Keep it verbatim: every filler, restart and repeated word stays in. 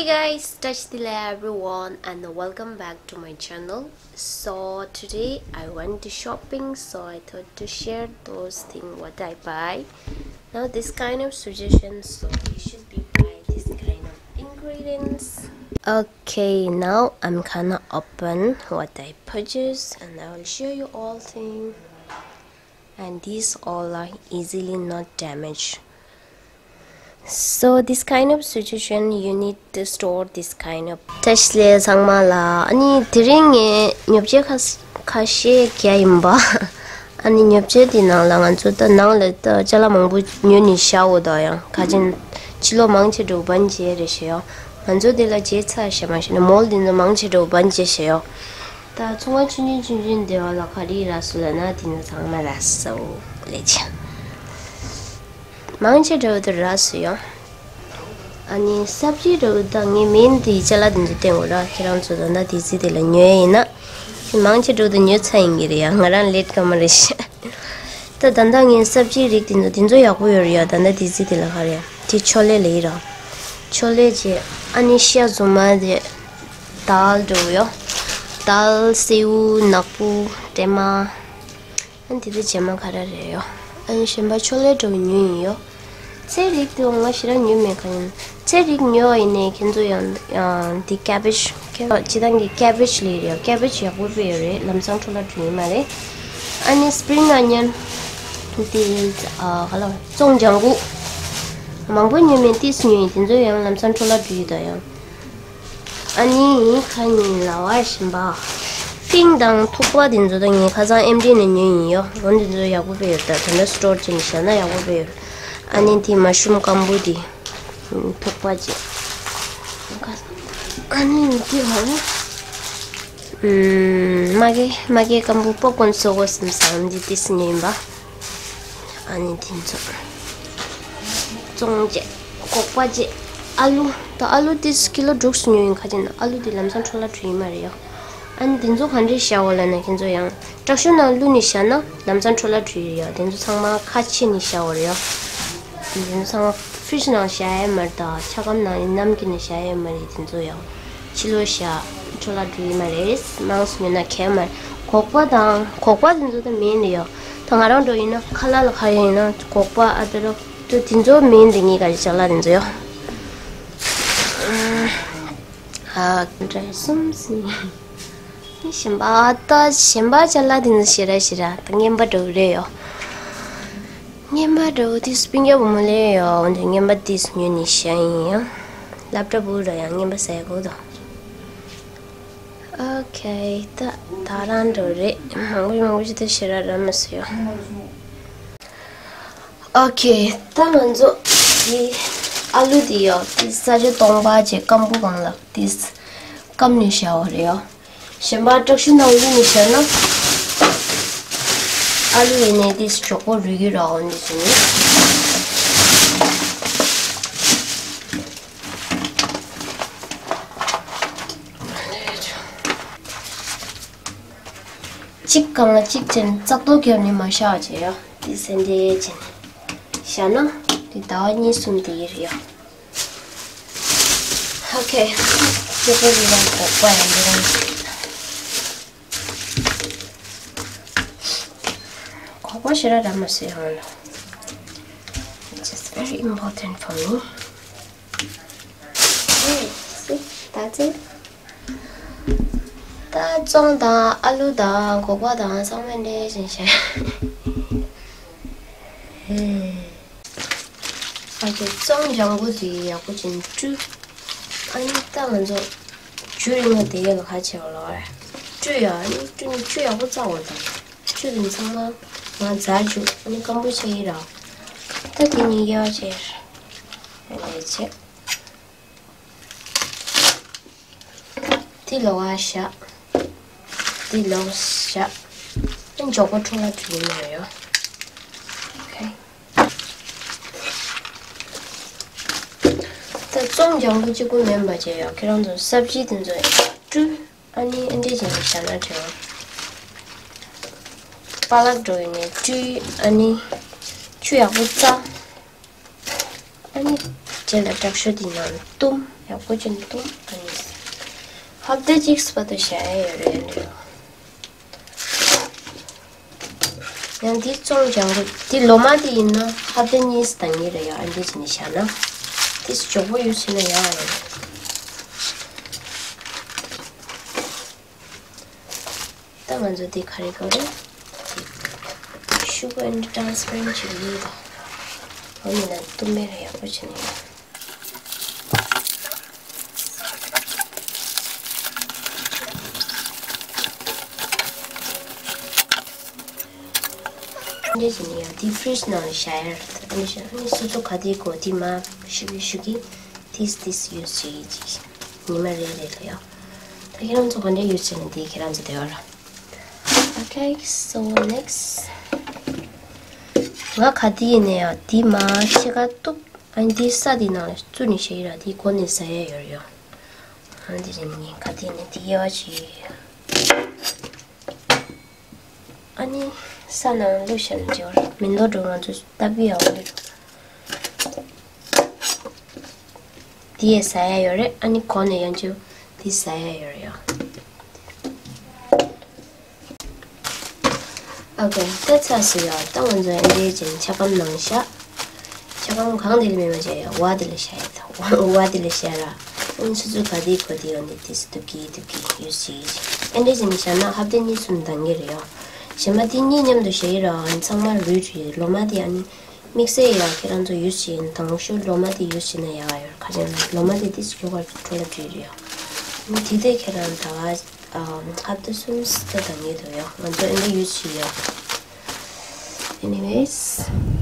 Hey guys, Tashi Delek everyone and welcome back to my channel. So today I went to shopping, so I thought to share those things what I buy. Now this kind of suggestions, so you should be buy this kind of ingredients. Okay, now I'm gonna open what I purchase and I will show you all thing. And these all are easily not damaged. So this kind of situation you need to store this kind of. བཀྲ་ཤིས་བདེ་ལེགས་ཚང་མ་ལ། ཨ་ནི་དེ་རིང་ངས་ཉོ་ཆ་ཁ་ཁ་ཤས་རྒྱག་ཡིན་པ། ཨ་ནི་ཉོ་ཆ་དེ་ནང་ལ་ང་ཚོ་ད་ནང་ལ་ད་ཅ་ལག་མང་པོ་ཉོས་ནས་བཞག་འོ། ད་ཡང་ཁ་ཅན་ཕྱི་ལོགས་མང་ཆེ་འགྲོ་བན་བྱས་རེད་ཤེས་ཡོ། ང་ཚོ་དེ་ལ་བྱས་ཚར་ཤེས་མ་ཤེས་ན་མོལ་དེ་ཚོ་མང་ཆེ་འགྲོ་བན་བྱས་ཤེས་ཡོ། ད་ཚོང་པ་ཆུང་ཆུང་ཆུང་ཆུང་དེ་བ་ལ་ག་རེ་རག་སོང་ལབ་ན་དེ་ནི་ཚང་མ་རག་སོང་ལས་ཆ། མང་ཆེ་འདྲ་བོ་དེ་རག་སོང་ཡོང་། ཨ་ནི་སབ་ཇི་འདྲ་བོ་ད་ངའི་མིན་དེ་ཅ་ལག་དེ་ཚོ་བསྟན་དགོས་ར། ཁྱེད་རང་ཚོ་ད་ལྟ་དེ་ཚོ་དེ་ལ་ཉོས་ཡིན་ན། མང་ཆེ་འདྲ་བོ་དེ་ཉོས་ཚར་ཡིན་གྱི་རེད་ཡ། ང་རང་ལེད་ཀ་མ་རེད་ཤག་ད་ད་ལྟ་ངའི་སབ་ཇི་རིགས་དེ་ཚོ་དེ་ཚོ་ཡག་པོ་ཡོད་རེད་ཡ། ད་ལྟ་དེ་ཚོ་དེ་ལ་ག་རེད་ཡ། དེ་ཆོ་ལེ་ལེ་ཡིན་ར། ཆོ་ལེ་བྱས། ཨ་ནི་ཤ་རྫུན་མ་དེ། དལ་འདྲ་བོ་ཡོ། དལ། སེའུ། ནག་པོ། ཀྲེ་མ། ཨ་ནི་དེ་དུས་རྗེས་མ་ག་རེ་རེད་ཡོ། ཨ་ནི་གཞན་པ་ཆོ་ལེ་འདྲ་བོ་ཉོས་ཡིན་ཡོ། ཚལ་རིགས་དེ་ང་ཞེ་དྲག་ཉོས་མེད་ག་ཡིན། ཚལ་རིགས་ཉོས་པ་ཡིན་ནའི་ཁྱེད་ཚོ་ཡང་ཡང་འདི་ཀེ་བེཇ། ཁྱེད་ཚོ་སྤྱི་བཏང་གི་ཀེ་བེཇ་ལས་རེད་ཡོ། ཀེ་བེཇ་ཡག་པོ་དཔེ་ཡོད་རེད། ལམ་སང་འཕྲོ་བརླག་འགྲོ་ཡི་མ་རེད། ཨ་ནི་སི་པི་རིང་ཨ་ནི་ཡན། དེ་ཨ་ག་ལ་བ་བཙོང་ལྗང་གུ། མང་པོ་ཉོས་མེད། ཏིས་ཉོས་ཡིན། དེ་ཚོ་ཡང་ལམ་སང་འཕྲོ་བརླག་འགྲོ་ཡི་ད་ཡང་། ཨ་ནི་ཁ་ཉིན་ལ་བ་ཞིམ་པ། ཕིང་དང་ཐུག་པ་དེ་ཚོ་ད་ངས་ཁ་སང་ཨེམ་ཌི་ནས་ཉོས་ཡིན་ཡོ། འོ་དེ་ཚོ་ཡག་པོ་དཔེ་ཡོད། ད་དེ་འདྲ་སི་ཊོར་བྱས་ནས་བཞག་ན་ཡག་པོ་དཔེ་ཡོད། ཨ་ནི་དེ་མ་ཤུམ་སྐམ་པོ་དེ། ཐུག་པ་ཅིག་ཨ་ནི་དེ་བ་ལ། མ་གི་མ་གི་སྐམ་པོ་པོབ་ཀོན་བཟོ་དགོས་བསམ་སོང་། འདི་ཏིས་ཉོས་ཡིན་པ། ཨ་ནི་དེ་ཚོ་བཙོང་བྱས། སྒོག་པ་བྱས། ཨ་ལུ། ད་ཨ་ལུ་དེ་ཀི་ལོ་དྲུག་ཙམ་ཉོས་ཡིན། ཁ་ཅིག་ན་ཨ་ལུ་དེ་ལམ་སང་འཕྲོ་བརླག་འགྲོ་ཡི་མ་རེད་ཡ། ཨ་ནི་དེ་ཚོ་ག་འདྲས་བཞག་འོ་ལབ་ན་ཁྱེད་ཚོ་ཡང་དྲག་ཤུལ་ནང་བླུགས་ནས་བཞག་ན་ལམ་སང་འཕྲོ་བརླག་འགྲོ་ཡི་རེད་ཡ། དེ་ཚོ་ཚང་མ་ཁ་ཕྱེ་ནས་བཞག་འོ་རེད་ཡ། དེ་ཚོ་ཚང་མ་ཕི་རིཇ་ནང་བཞག་ཡ་མ་རེད། ད་ཆ་སྒམ་ནང་ནམ་རྒྱུན་ནས་བཞག་ཡ་མ་རེད། དེ་ཚོ་ཡང་ཕྱི་ལོགས་བཞག་འཕྲོ་བརླག་འགྲོ་ཡི་མ་རེད། མང་ཙམ་ཉོས་ན་གལ་མ་རེད། སྒོག་པ་དང་སྒོག་པ་དེ་ཚོ་ད་མེན་རེད་ཡ། ད་ང་རང་འགྲོ་ཡིན་ན་ཁ་ལག་ལ་ག་རེ་ཡིན་ན་སྒོག་པ་ཨ་ཏི་རོ་ཏུ་དེ་ཚོ་མེན། དེ་ངའི་ག་རེ་ཅ་ལག་དེ་ཚོ་ཡོ། ཨ་འདྲ་གསུམ་ཟིན། ནི་ཞིམ་པ་ད་ཞིམ་པ་ཅ་ལག་དེ་ཚོ་ཞེ་ར་ཞེ་ར་ད་རྔན་པ་འདྲ་བོ་རེད་ཡོ། རྔན་པ་འདྲ་བོ་དེ་སྤུན་ཀྱག་བུ་མོ་ལས་ཡོ། འོན་ཏེ་རྔན་པ་དེ་ཉོས་ནས་བཞག་ཡིན་ཡང་། སློབ་གྲྭ་བུ་ར་ཡང་རྔན་པ་ཟ་ཡ་གོ་དོ། ཨོ་ཁེ། ད་ད་རང་འགྲོ་རེད། མང་པོ་མང་པོ་ཞིག་ད་ཞེ་དྲག་རག་མ་སོང་ཡ། ཨོ་ཁེ། ད་ང་ཚོ་འདི་ཨ་ལུ་འདི་ཡོ། འདི་ས་ཆ་སྟོང་པ་བྱས་སྐམ་པོ་གང་ལ་འདི་སྐམ་ནས་བཞག་པ་རེད་ཡོ། གཞན་པ་དྲག་ཤུལ་ནང་བླུགས་ནས་བཞག་ན་ཨ་ལུ་ཡིན་ནའི་འདི་མགྱོགས་པོ་རུལ་གྱི་རེད། འོ་འདི་བྱས་ནས། གཅིག་གང་ལ་གཅིག་བྱས་ནས་བཙག་འཐུ་བརྒྱབ་ནས་མ་བཞག་བྱས་ཡ། དེ་སེ་འབྲས་བྱས་ནས་བཞག་ན་དེ་ཟླ་བ་གཉིས་གསུམ་དེ་ཡིན་རེད་ཡ། ཨོ་ཁེ། སྐྱེ་བོ་རི་རང་སྒོག་པ་ཡང་འདི་རང་སྒོག་པ་ཞེ་དྲག་རག་མ་སོང་ཡ། Which is very important for me. See, that's it. ད་བཙོང་དང་ཨ་ལུ་དང་སྒོག་པ་དང་ཚང་མ་འདྲེས་བཞིན་བྱས། ཨ་ཅེ་བཙོང་ལྗང་གུ་དེ་ཡག་པོ་ཅིག་བཀྲུས། ཨ་ནི་ད་ང་ཚོ་ཇུ་རིང་ལ་དེ་ཡག་ག་ཁ་ཕྱེ་བ་ལ་བར་བཀྲུས་ཡ། ཨ་ནི་བཀྲུས་ནས་ཆུ་ཡག་པོ་བཙག་འོ་དང་། ཆུ་དེ་ཚང་མ་ང་ཛར་བཅུག་ཨ་ནི་སྐམ་པོ་ཕྱེ་ཡི་ར། ད་དེ་ནི་ཡག་བྱས། ཨ་ནི་བྱས། འདི་ལོགས་ལ་བཞག་འདི་ལོགས་བཞག་འདི་མགྱོགས་པོ་འཕྲོ་བརླག་འགྲོ་ཡི་མ་རེད་ཡ། ཨོ་ཁེ། ད་བཙོང་ལྗང་གུ་གཅིག་པུ་མིན་པ་བྱས་ཡ། ཁྱེད་རང་ཚོ་སབ་ཇི་དེ་ཚོ་བཀྲུས། ཨ་ནི་ཨ་འདྲས་བྱས་ནས་བཞག་ན་འགྲིག་པ་ལགས་འགྲོ་ཡི་ནས་བཀྲུས། ཨ་ནི་ཆུ་ཡག་པོ་བཙགས། ཨ་ནི་རྗེས་ལ་དྲག་ཤུལ་དེ་ནང་བཏུམས། ཡག་པོ་ཅིག་འདུག་ཨ་ནི་ཧབ་ཏ་གཅིག་བར་དུ་བཞག་ཡ་ཡོད་རེད་འདྲ། ཡང་འདི་བཙོང་སྦྱང་དགོས། འདི་ལོ་མ་འདི་ཡིན་ན་ཧབ་ཏ་གཉིས་ལྡང་གི་རེད་ཡ། ཨ་འདི་བྱས་ནས་བཞག་ན་འདི་མགྱོགས་པོ་ཡོད་བྱས་ན་ཡག་རེད། ད་ང་ཚོ་འདི་ག་རེ་དགོས་རེད། ཤུ་གུར་ཨེན་ཌི་ཊ་རན་སི་པེ་རེན་ཊི་བྱེད་ཀྱི་ཡོད་ད། འོ་ནི་ན་གཏུམ་མེར་ཡག་པོ་བྱས་ནས། འདི་བྱས་ནས་ཡང་འདི་ཕི་རི་ཇི་ནང་ལ་བཞག་ཡ་རེད། ཨ་ནི་ཤ་ཨ་ནི་སོ་སོ་ག་དུས་དགོས་དུས་མར་ཞུ་གི་ཞུ་གི་ཏིས་ཏིས་ཡུ་སི་བྱེད་ཀྱི་ཅིག་ཉི་མ་རེ་རེ་ལ་ཡོད། ད་ཁྱེད་རང་ཚོ་ག་འདྲ་ཡུ་སི་བྱས་ན་འདི་ཁྱེད་རང་ཚོ་བདེ་བ་ར། Okay, so next. ང་ག་དུས་ཡིན་ན་ཡང་འདི་མར་ཕྱེད་ཀ་གཏུབ། ཨ་ནི་འདི་ས་འདི་ནང་ལ་བཙུགས་ནས་བཞག་གི་ར། འདི་གོན་ནས་ཟ་ཡ་ཡོད་རེད་ཡ། ཨ་འདི་རེད། ངས་ག་དུས་ནས་འདི་དབྱེ་བ་ཕྱེ་ཡོད། ཨ་ནི་ས་ནང་བླུགས་བཞག་ན་འགྲིག་པ་རེད། མེ་ཏོག་སྒྲོ་ང་ཚོ་ལྟ་བུ་ཡག་པོ་རེད། འདི་ཡས་ཟ་ཡ་ཡོད་རེད། ཨ་ནི་གོན་ནས་ཡང་ཅིག་འདི་ཟ་ཡ་ཡོད་རེད་ཡ། Okay, that's us ཡ། ད་ང་ཚོ་ཨེ་འདྲའི་ཅན་ཆ་སྒམ་ནང་བཞག་ཆ་སྒམ་གང་དེ་ལ་མེད་པ་བྱས་ཡ། བ་དེ་ལ་བཞག་ཡ། ད་བ་དེ་ལ་བཞག་ར། ཨ་ནི་ཆུ་ཚོད་ག་དེ་གོ་དེ་ཡོང་དེ་དེ་སུ་དུ་གི་དུ་གི་ཡུ་སི་ཨེ་འདྲའི་ཅན་བཞག་ན་ཧབ་ཏ་གཉིས་གསུམ་ལྡང་གི་རེད་ཡ། གཞན་པ་དེ་གཉིས་མཉམ་དུ་བཞག་ཡ་ར། ཨ་ནི་ཚང་མ་རུལ་རེད། ལོ་མ་དེ་ཨ་ནི་དམིགས་བསལ་ཡ་ཁྱེད་རང་ཚོ་ཡུ་སི་བྱེད་དང་ཤོས་ལོ་མ་དེ་ཡུ་སི་བྱེད་ན་ཡག་ཡོད། ག་ཅན་ལོ་མ་དེ་དེ་སུ་ཡོ་ག་འཕྲོ་ལ་བྲིས་རེད་ཡ། ཨ་ནི་དེ་དེ་ཁྱེད་རང་ད་ག་ཨམ། ཧབ་ཏ་གསུམ་ཙམ་ལྡང་གི་འདུག་ཡ། ང་ཚོ་ཨེ་འདྲ་ཡུ་སི་བྱེད་ཡ། Anyways.